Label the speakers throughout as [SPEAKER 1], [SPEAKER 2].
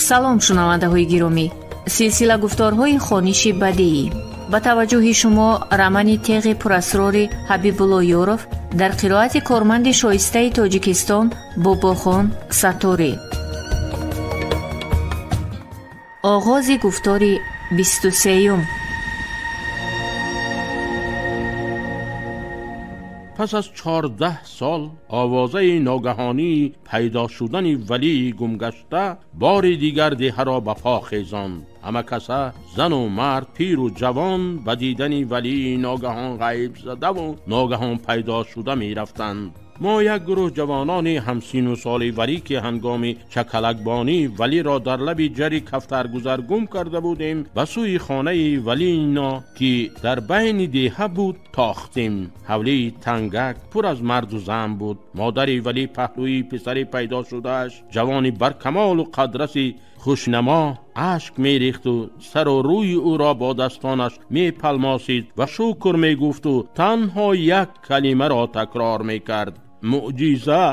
[SPEAKER 1] Салом, шунавандаҳои гиромӣ. Силсила гуфторҳои хониши бадеӣ. Ба таваҷҷӯҳи шумо романи теғи пурасрори Ҳабибулло Ёров дар қироати корманди шоистаи Тоҷикистон Бобохон Сатторӣ. Оғози гуфтори 23.
[SPEAKER 2] Пас аз 14 сол овозаи ногаҳонии пайдо шудани валии гумгашта бори дигар деҳаро ба по хезонд. Ҳама каса, зану мард, пиру ҷавон ба дидани валии ногаҳон ғайб задаву ногаҳон пайдо шуда мерафтанд. Мо як гурӯҳ ҷавонони ҳамсину соли валӣ, ки ҳангоми чакалакбонӣ валиро дар лаби ҷари кафтаргузар гум карда будем, ба сӯи хонаи валино, ки дар байни деҳа буд, тохтем. Ҳавлии тангак пур аз марду зан буд. Модари валӣ паҳлӯи писари пайдо шудааш, ҷавони баркамолу қадраси хушнамо, ашк мерехту сару рӯи ӯро бо дастонаш мепалмосид ва шукр мегуфту танҳо як калимаро такрор мекард: мӯъҷиза,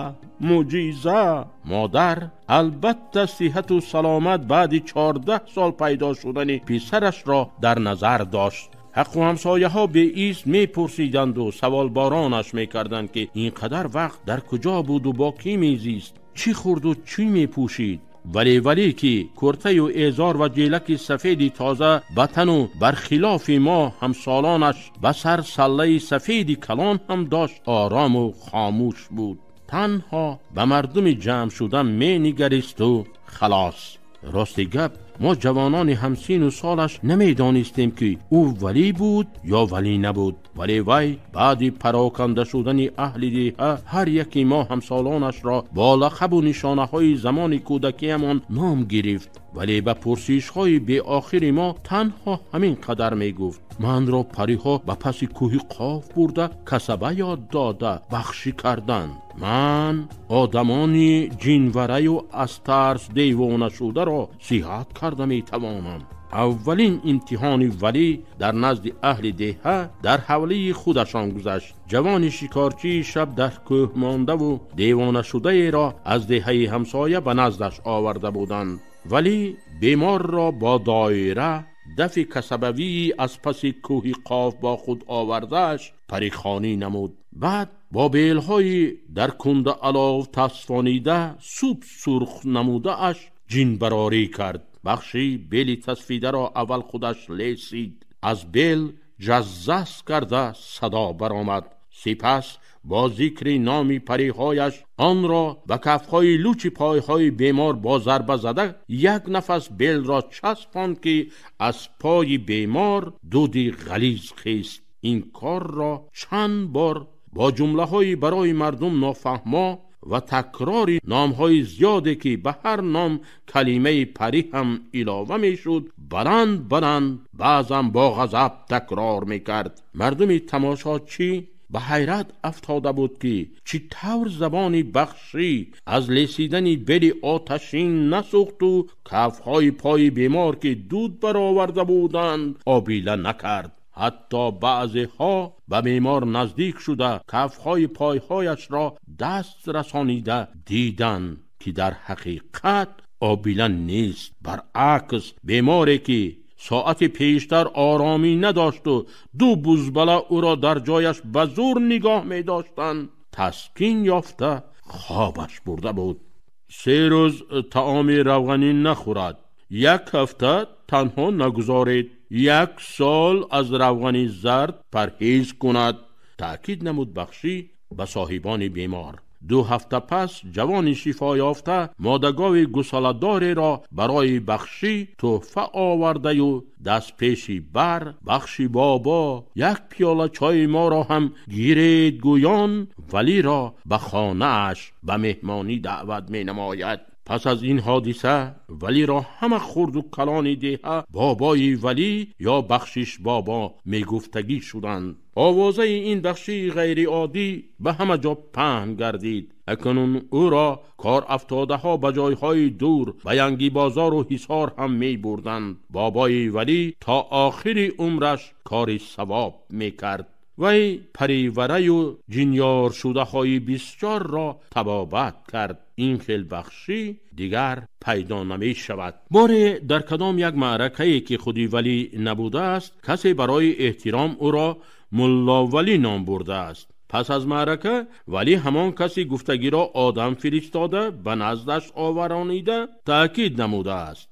[SPEAKER 2] мӯъҷиза. Модар албатта сиҳату саломат баъди 14 сол пайдо шудани писарашро дар назар дошт. Ҳаққу ҳамсояҳо беист мепурсиданду саволборонаш мекарданд, ки ин қадар вақт дар куҷо буду бо кӣ мезист, чӣ хӯрду чӣ мепӯшид. Вале вале ки куртаю эзор ва ҷелаки сафеди тоза ба тану бархилофи мо ҳамсолонаш ба сар саллаи сафеди калон ҳам дошт, орому хомӯш буд. Танҳо ба мардуми ҷамъ шуда менигаристу халос. Рости гап, мо ҷавонони ҳамсину солаш намедонистем, ки ӯ валӣ буд ё валӣ набуд. Вале вай баъди пароканда шудани аҳли деҳа ҳар яки мо ҳамсолонашро бо лақабу нишонаҳои замони кӯдакиамон ном гирифт. Вале ба пурсишҳои беохири мо танҳо ҳамин қадар мегуфт: манро париҳо ба паси кӯҳи Қоф бурда касаба ёд дода бахшӣ карданд. Ман одамони ҷинвараю аз тарс девонашударо сиҳат карда метавонам. Аввалин имтиҳони валӣ дар назди аҳли деҳа дар ҳавлии худашон гузашт. Ҷавони шикорчии шаб дар кӯҳ мондаву девонашудаеро аз деҳаи ҳамсоя ба наздаш оварда буданд. Валӣ беморро бо доира дафи касабавии аз паси кӯҳи Қоф бо худ овардааш парихонӣ намуд. Баъд бо белҳои дар кунда алов тасфонида суб сурх намудааш ҷинбарорӣ кард. Бахши бели тасфидаро аввал худаш лесид, аз бел ҷаззас карда садо баромад. Сипас бо зикри номи париҳояш онро ба кафҳои лучи пойҳои бемор бо зарба зада як нафас белро часпонд, ки аз пои бемор дуди ғализ хист. Ин корро чанд бор бо ҷумлаҳои барои мардум нофаҳмо ва такрори номҳои зиёде, ки ба ҳар ном калимаи парӣ ҳам илова мешуд, баланд баланд, баъзан бо ғазаб такрор мекард. Мардуми тамошочӣ ба ҳайрат афтода буд, ки чӣ тавр забони бахшӣ аз лесидани бели оташин насӯхту кафҳои пои бемор, ки дуд бароварда буданд, обила накард. Ҳатто баъзеҳо ба бемор наздик шуда кафҳои пойҳояшро даст расонида диданд, ки дар ҳақиқат обила нест. Баръакс, беморе ки соати пештар оромӣ надошту ду бузбала ӯро дар ҷояш ба зӯр нигоҳ медоштанд, таскин ёфта хобаш бурда буд. 3 рӯз таоми равғанӣ нахӯрад, 1 ҳафта танҳо нагузоред, 1 сол аз равғани зард парҳез кунад, таъкид намуд бахшӣ ба соҳибони бемор. 2 ҳафта пас ҷавони шифоёфта модагови гусоладореро барои бахшӣ тӯҳфа овардаю дастпеши бар бахши бобо 1 пиёла чойи моро ҳам гиред гӯён валиро ба хонааш ба меҳмонӣ даъват менамояд. Пас аз ин ҳодиса валиро ҳама хурду калони деҳа бобои валӣ ё бахшиш бобо мегуфтагӣ шуданд. Овозаи ин бахшии ғайриоддӣ ба ҳама ҷо паҳн гардид. Акнун ӯро корафтодаҳо ба ҷойҳои дур, ба Янгибозору Ҳисор ҳам мебурданд. Бобои валӣ то охири умраш кори савоб мекард. Вай паривараю ҷинёршудаҳои бисёрро табобат кард. Ин хел бахшӣ дигар пайдо намешавад. Боре дар кадом як маъракае ки худи Валӣ набудааст, касе барои эҳтиром ӯро Мулловалӣ ном бурдааст. Пас аз маърака Валӣ ҳамон каси гуфтагиро одам фиристода ба наздаш оваронида таъкид намудааст: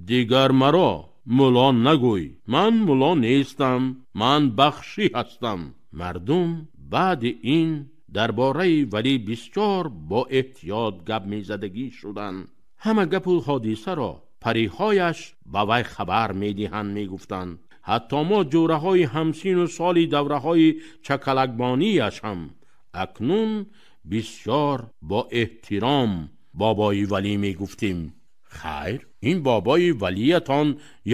[SPEAKER 2] дигар маро мулло нагӯй, ман мулло нестам, ман бахшӣ ҳастам. Мардум баъди ин дар бораи Валӣ бисёр бо эҳтиёт гап мезадагӣ шуданд. Ҳама гапу ҳодисаро париҳояш ба вай хабар медиҳанд, мегуфтанд. Ҳатто мо ҷӯраҳои ҳамсину соли давраҳои чакалакбонияш ҳам акнун бисёр бо эҳтиром бобои Валӣ мегуфтем. Хайр, ин бобои Валиятон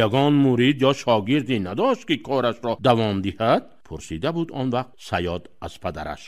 [SPEAKER 2] ягон мурид ё шогирде надошт, ки корашро давом диҳад? Пурсида буд он вақт Саёд аз падараш.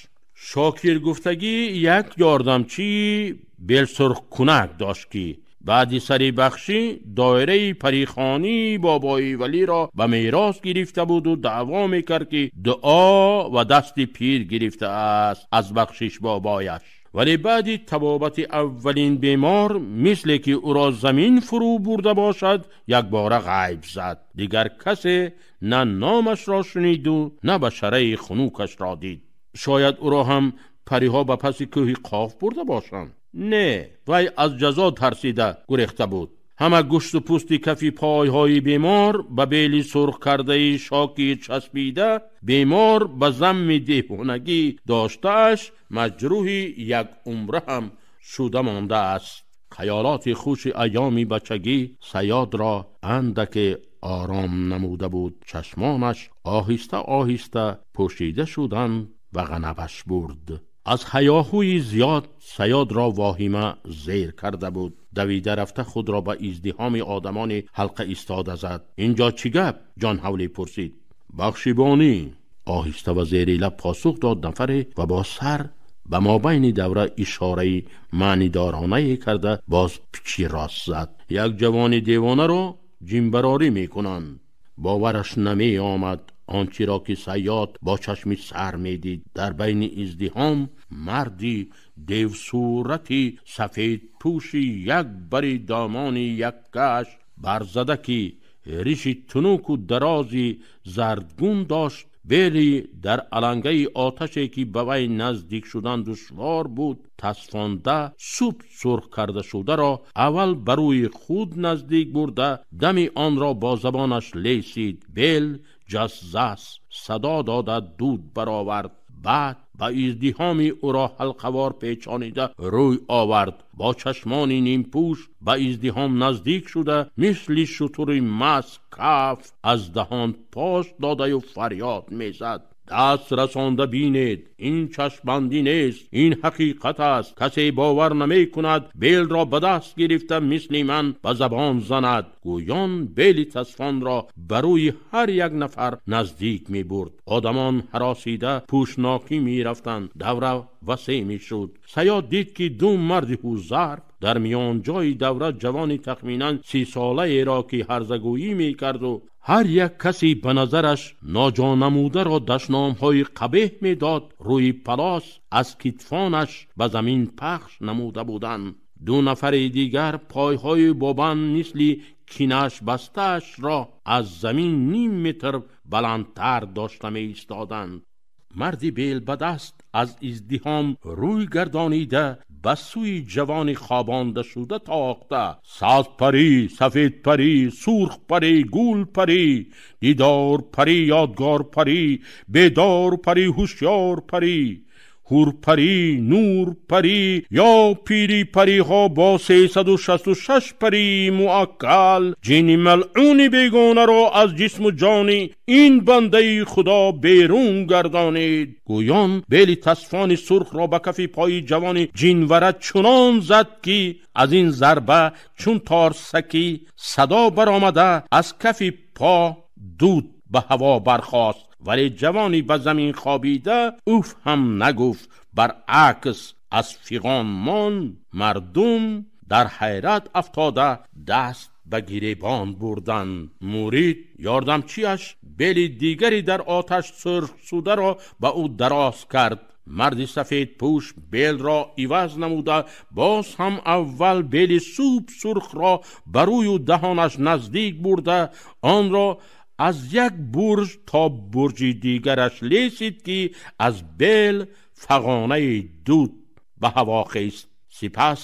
[SPEAKER 2] Шокир гуфтагӣ як ёрдамчии белсурхкунак дошт, ки баъди сари бахшӣ доираи парихонии бобои Валиро ба мерос гирифта буду даъво мекард, ки дуо ва дасти пир гирифтааст аз бахшиш бобояш. Вале баъди табобати аввалин бемор, мисле ки ӯро замин фурӯ бурда бошад, якбора ғайб зад. Дигар касе на номашро шуниду, на башараи хунукашро дид. Шояд ӯро ҳам париҳо ба паси кӯҳи Қоф бурда бошанд? Не, вай аз ҷазо тарсида гурехта буд. Ҳама гӯшту пӯсти кафи пойҳои бемор ба бели сурх кардаи Шокир часпида, бемор ба замми девонагӣ доштааш маҷрӯҳи як умра ҳам шуда мондааст. Хаёлоти хуши айёми бачагӣ Саёдро андаке ором намуда буд. Чашмонаш оҳиста оҳиста пӯшида шуданд ва ғанабаш бурд. Аз ҳаёҳӯи зиёд Саёдро воҳима зер карда буд. Давида рафта худро ба издиҳоми одамони ҳалқа истода зад. Инҷо чӣ гап? Ҷонҳавлӣ пурсид. Бахшибонӣ, оҳиста ва зери лаб посух дод нафаре ва бо сар ба мобайни давра ишораи маънидоронае карда боз пичи рост зад. Як ҷавони девонаро ҷинбарорӣ мекунанд. Бовараш намеомад он чиро ки Саёд бо чашми сар медид. Дар байни издиҳом марди девсурати сафедпӯши як бари домони яккаш барзада, ки риши тунуку дарози зардгун дошт, бели дар алангаи оташе ки ба вай наздик шудан душвор буд, тасфонда суб сурх карда шударо аввал ба рӯи худ наздик бурда, дами онро бо забонаш лесид. Бел ҷаззас садо дода дуд баровард. Баъд ба издиҳоми ӯро ҳалқавор печонида рӯй овард. Бо чашмони нимпӯш ба издиҳом наздик шуда, мисли шутури маст каф аз даҳон пош додаю фарёд мезад: даст расонда бинед, ин чашмбандӣ нест, ин ҳақиқат аст. Касе бовар намекунад, белро ба даст гирифта мисли ман ба забон занад. Гӯён бели тасфонро ба рӯи ҳар як нафар наздик мебурд. Одамон ҳаросида пӯшнокӣ мерафтанд. Давра васеъ мешуд. Саёд дид, ки ду марди ҳузарб дар миёнҷои давра ҷавони тахминан 30-солаеро, ки ҳарзагӯӣ мекарду ҳар як касе ба назараш ноҷонамударо дашномҳои қабеҳ медод, рӯи палос аз китфонаш ба замин пахш намуда буданд. Ду нафари дигар пойҳои бобанд мисли кинаш бастаашро аз замин ним метр баландтар дошта меистоданд. Марди белбадаст аз издиҳом рӯй гардонида ба сӯи ҷавони хобондашуда тохта: сабзпарӣ, сафедпарӣ, сурхпарӣ, гулпарӣ, дидорпарӣ, ёдгорпарӣ, бедорпарӣ, ҳушёрпарӣ, ҳурпарӣ, нурпарӣ ё пири париҳо бо 366 парии муаккал ҷини малъуни бегонаро аз ҷисму ҷони ин бандаи худо берун гардонид. Гӯён бели тасфони сурхро ба кафи пои ҷавони ҷинвара чунон зад, ки аз ин зарба чун торсакӣ садо баромада аз кафи по дуд ба ҳаво бархост. Вале ҷавони ба замин хобида уф ҳам нагуфт, баръакс аз фиғон мон. Мардум дар ҳайрат афтода даст ба гиребон бурданд. Мурид ёрдамчиаш бели дигари дар оташ сурхшударо ба ӯ дароз кард. Марди сафедпӯш белро иваз намуда боз ҳам аввал бели суб сурхро ба рӯю даҳонаш наздик бурда, онро аз як бурҷ то бурҷи дигараш лесид, ки аз бел фағонаи дуд ба ҳаво хест. Сипас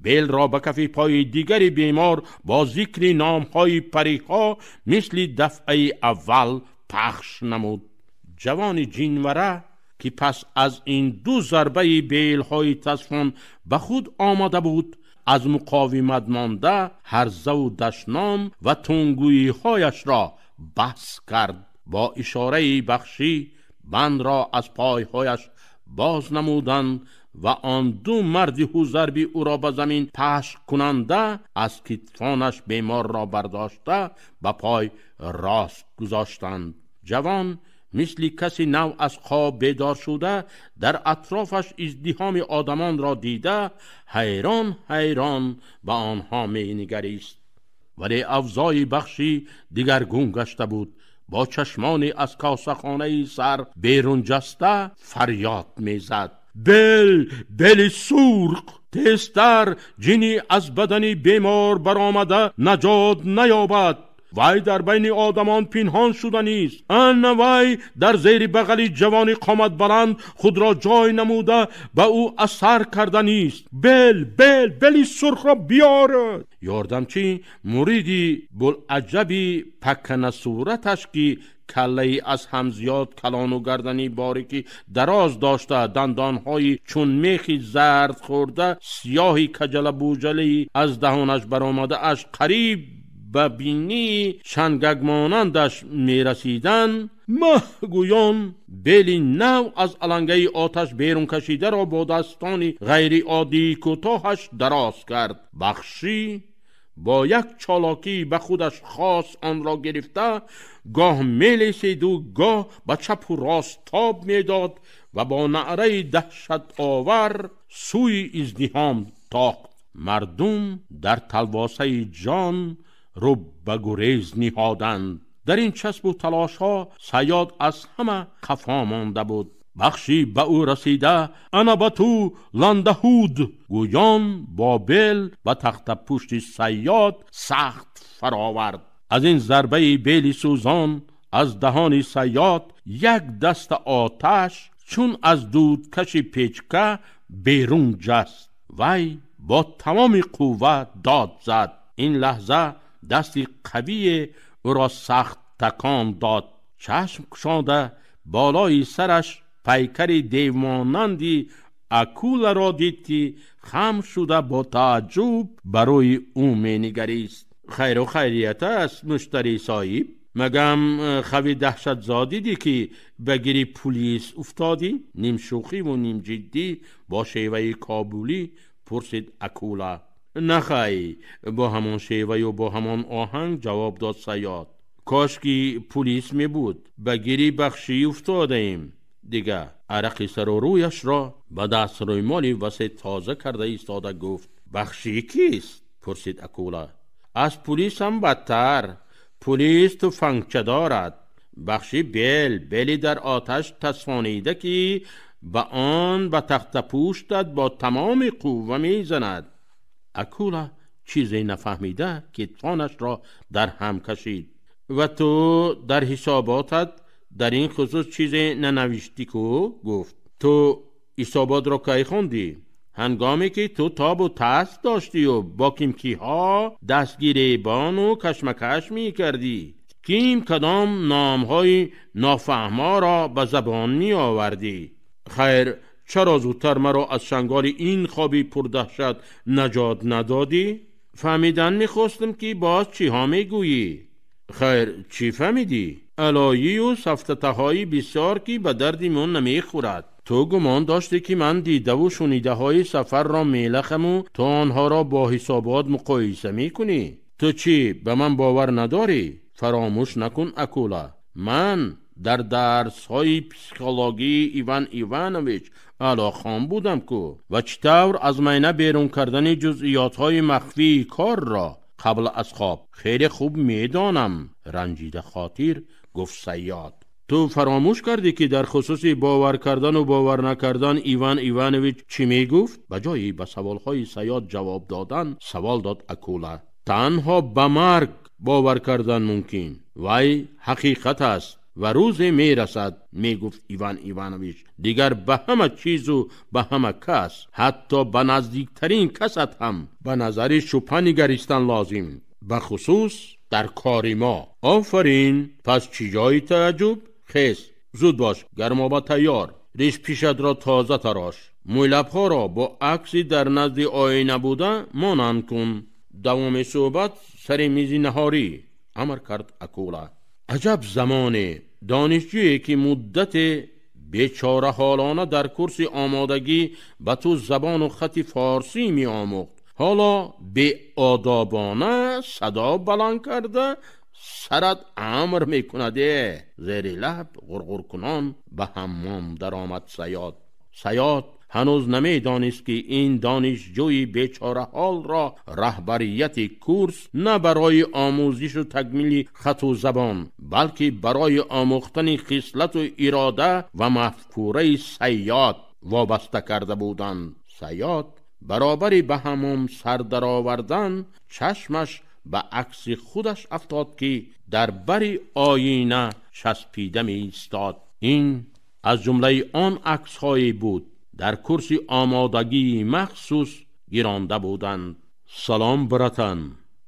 [SPEAKER 2] белро ба кафи пои дигари бемор бо зикри номҳои париҳо мисли дафъаи аввал пахш намуд. Ҷавони ҷинвара, ки пас аз ин ду зарбаи белҳои тасфон ба худ омада буд, аз муқовимат монда ҳарзаву дашном ва тунгӯиҳояшро бас кард. Бо ишораи бахшӣ бандро аз пойҳояш боз намуданд ва он ду марди ҳузарби ӯро ба замин пашк кунанда аз китфонаш беморро бардошта ба пой рост гузоштанд. Ҷавон мисли каси нав аз хоб бедор шуда дар атрофаш издиҳоми одамонро дида ҳайрон ҳайрон ба онҳо менигарист. Вале авзои бахшӣ дигаргун гашта буд. Бо чашмони аз косахонаи сар берун ҷаста фарёд мезад: бел, бели сурх! Тезтар ҷини аз бадани бемор баромада наҷот наёбад. Вай дар байни одамон пинҳон шуда нист. Ана вай дар зери бағали ҷавони қоматбаланд худро ҷой намуда ба ӯ асар карда нист. Бел, бел, бели сурхро биёрад. Ёрдамчи муриди булаҷаби пакканасураташ, ки каллаи аз ҳам зиёд калону гардани борики дароз дошта, дандонҳои чун мехи зард хӯрда, сиёҳи каҷалабуҷалаи аз даҳонаш баромадааш қариб ба бинии шангакмонандаш мерасиданд, маҳгӯён бели нав аз алангаи оташ берун кашидаро бо дастони ғайриоддии кӯтоҳаш дароз кард. Бахшӣ бо як чолокӣ ба худаш хос онро гирифта, гоҳ мелесиду гоҳ ба чапу рост тоб медод ва бо наъраи даҳшатовар сӯи издиҳом тохт. Мардум дар талвосаи ҷон рӯ ба гурез ниҳоданд. Дар ин часбу талошҳо Сайёд аз ҳама қафо монда буд. Бахшӣ ба ӯ расида ана ба ту ландаҳуд гӯён бо бел ба тахтапушти Сайёд сахт фаровард. Аз ин зарбаи бели сӯзон аз даҳони Сайёд як даста оташ чун аз дудкаши печка берун ҷаст. Вай бо тамоми қувва дод зад. Ин лаҳза дасти қавие ӯро сахт такон дод. Чашм кушода болои сараш пайкари девмонанди акуларо дид, ки хам шуда бо тааҷҷуб барои ӯ менигарист. Хайру хайрият аст, муштари соҳиб? Магам хави даҳшатзод дидӣ, ки ба гири пулис уфтодӣ? Нимшӯхиву нимҷиддӣ бо шеваи кобулӣ пурсид акула. Нахай, бо ҳамон шеваю бо ҳамон оҳанг ҷавоб дод Сайёд. Кош ки пулис мебуд, ба гири бахшӣ уфтодаем. Дига арақи сару рӯяшро ба дастрӯймоли васеъ тоза карда истода гуфт: бахшӣ кист? Пурсид акула. Аз пулисам бадтар. Пулис туфангча дорад. Бахшӣ бел, бели дар оташ тасфонида, ки ба он ба тахтапӯштат бо тамоми қувва мезанад. Акула чизе нафаҳмида китфонашро дар ҳам кашид. Ва ту дар ҳисоботат дар ин хусус чизе нанавиштӣ ку? Гуфт. Ту ҳисоботро кай хондӣ? Ҳангоме ки ту тобу тас доштию бо кимкиҳо дастгиребону кашмакаш мекардӣ, ким кадом номҳои нофаҳморо ба забон меовардӣ. Хайр, чаро зудтар маро аз шанголи ин хоби пурдаҳшат наҷот надодӣ? Фаҳмидан мехостам, ки боз чиҳо мегӯӣ. Хайр, чӣ фаҳмидӣ? Алоию сафтатаҳои бисёр, ки ба дарди мон намехӯрад. Ту гумон доштӣ, ки ман дидаву шунидаҳои сафарро мелахаму ту онҳоро бо ҳисобот муқоиса мекунӣ. Ту чӣ, ба ман бовар надорӣ? Фаромӯш накун, акула, ман дар дарсҳои психологии Иван Иванович аълохон будам ку ва чӣ тавр аз майна берун кардани ҷузъиётҳои махфии корро Қабл аз хоб. Хеле хуб медонам, ранҷида хотир гуфт Саёд. Ту фаромӯш кардӣ, ки дар хусуси бовар кардан ва бовар накардан Иван Иванович чӣ мегуфт? Ба ҷои ба саволҳои Саёд ҷавоб додан, савол дод Акула. Танҳо ба марг бовар кардан мумкин. Вай ҳақиқат аст ва рӯзе мерасад, мегуфт Иван Иванович. Дигар ба ҳама чизу ба ҳама кас, ҳатто ба наздиктарин касат ҳам ба назари шубҳа нигаристан лозим, ба хусус дар кори мо. Офарин! Пас чӣ ҷои тааҷҷуб? Хез, зуд бош, гармоба тайёр, риш пишатро тоза тарош, мӯйлабҳоро бо акси дар назди оина буда монанд кун. Давоми суҳбат сари мизи наҳорӣ, амр кард Акула. Аҷаб замоне! Донишҷӯе ки муддате бечораҳолона дар курси омодагӣ ба ту забону хати форсӣ меомӯхт, ҳоло беодобона садо баланд карда сарат амр мекунад. Зери лаб ғурғуркунон ба ҳаммом даромад Саёд. Саёд ҳанӯз намедонист, ки ин донишҷӯи бечораҳолро раҳбарияти курс на барои омӯзишу такмили хату забон, балки барои омӯхтани хислату ирода ва мафкураи Саёд вобаста карда буданд. Саёд баробари ба ҳаммом сар даровардан чашмаш ба акси худаш афтод, ки дар бари оина часпида меистод. Ин аз ҷумлаи он аксҳое буд, дар курси омодагии махсус гиронда буданд. Салом, братан,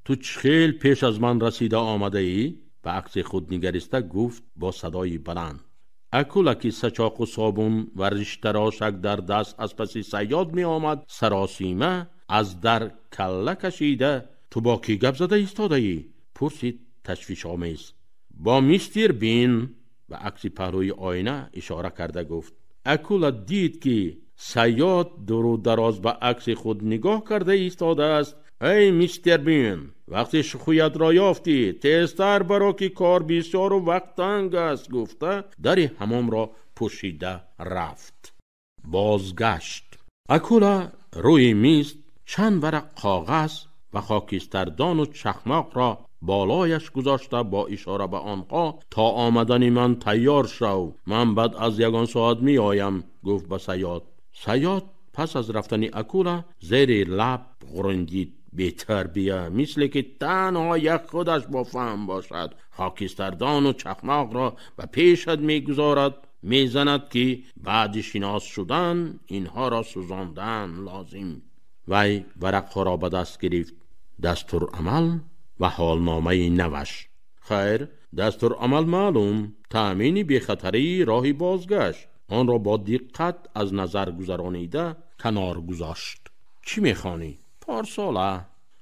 [SPEAKER 2] ту чӣ хел пеш аз ман расида омадаӣ? Ба акси худ нигариста гуфт бо садои баланд. Акула, ки сачоқу собун ва риштарошак дар даст аз паси Саёд меомад, саросима аз дар калла кашида: ту бо кӣ гап зада истодаӣ? Пурсид ташвишомез. Бо мистер Бин, ба акси паҳлӯи оина ишора карда гуфт. Акула дид, ки Саёд дуру дароз ба акси худ нигоҳ карда истодааст. Эй мистер Бин, вақте шухуятро ёфтӣ, тезтар баро, ки кор бисёру вақт танг аст, гуфта дари ҳамомро пӯшида рафт. Бозгашт. Акула рӯи миз чанд варақ коғаз ва хокистардону чахмоқро болояш гузошта бо ишора ба онҳо: то омадани ман тайёр шав, ман баъд аз ягон соат меоям, гуфт ба Саёд. Саёд пас аз рафтани Акула зери лаб ғурундид: бетарбия, мисле ки танҳо як худаш бо фаҳм бошад. Хокистардону чахмоқро ба пешат мегузорад, мезанад, ки баъди шинос шудан инҳоро сӯзондан лозим. Вай варақҳоро ба даст гирифт. Дастурамал ва ҳолномаи наваш. Хайр, дастурамал маълум, таъмини бехатарии роҳи бозгашт. Онро бо диққат аз назар гузаронида канор гузошт. Чӣ мехонӣ? Порсола.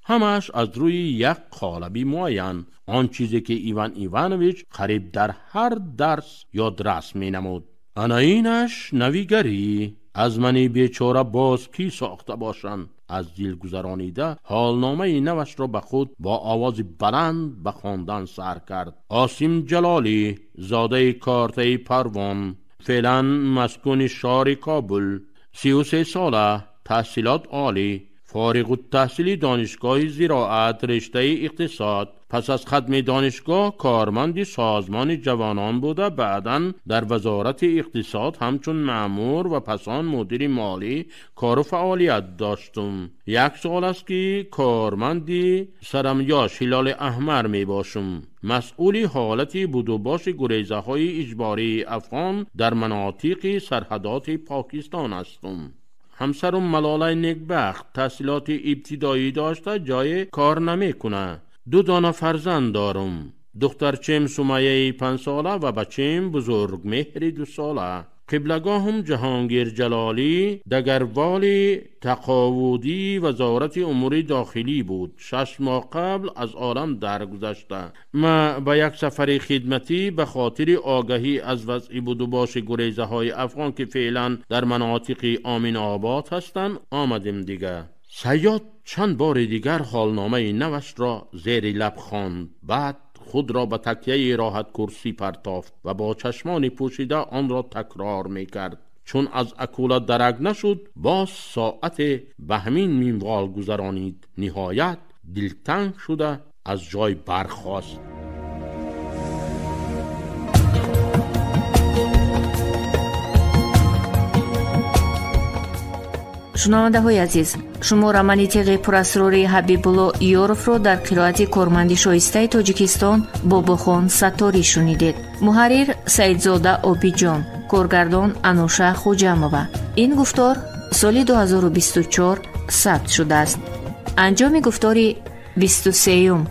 [SPEAKER 2] Ҳамааш аз рӯи як қолаби муайян, он чизе ки Иван Иванович қариб дар ҳар дарс ёдрас менамуд. Ана инаш навигарӣ. Аз мани бечора боз кӣ сохта бошанд? Аз дил гузаронида ҳолномаи навашро ба худ бо овози баланд ба хондан сар кард. Осим Ҷалолӣ, зодаи кортаи Парвон, феълан маскуни шаҳри Кобул, 33 сола, таҳсилот олӣ, фориғуттаҳсили донишгоҳи зироат, риштаи иқтисод. Пас аз хатми донишгоҳ корманди созмони ҷавонон буда, баъдан дар вазорати иқтисод ҳамчун маъмур ва пасон мудири молӣ кору фаъолият доштум. Як сол аст, ки корманди сарамёш Ҳилоли Аҳмар мебошум. Масъули ҳолати будубоши гурезаҳои иҷбории афғон дар манотиқи сарҳадоти Покистон ҳастум. Ҳамсарум Малолаи Некбахт таҳсилоти ибтидоӣ дошта, ҷое кор намекунад. Ду дона фарзанд дорум. Духтарчем Сумайяи 5 сола ва бачем Бузургмеҳри 2 сола. Қиблагоҳум Ҷаҳонгир Ҷалолӣ дагарволи тақовудии вазорати умури дохилӣ буд. 6 моҳ қабл аз олам даргузашта. Ма ба як сафари хидматӣ ба хотири огаҳӣ аз вазъи будубоши гурезаҳои афғон, ки феълан дар манотиқи Оминобод ҳастанд, омадем дига. Саёд чанд бори дигар ҳолномаи навашро зери лаб хонд. Баъд худро ба такяи роҳаткурсӣ партофт ва бо чашмони пӯшида онро такрор мекард. Чун аз Акула дарак нашуд, боз соате ба ҳамин минвол гузаронид. Ниҳоят Дилтанг шуда аз ҷой бархост.
[SPEAKER 1] Шунавандаҳои азиз, шумо романи теғи пурасрори Ҳабибулло Ёровро дар қироати корманди шоистаи Тоҷикистон Бобохон Сатторӣ шунидед. Муҳаррир Саидзода Обиҷон, коргардон Ануша Хуҷамова. Ин гуфтор соли 2024 сабт шудааст. Анҷоми гуфтори 23-юм.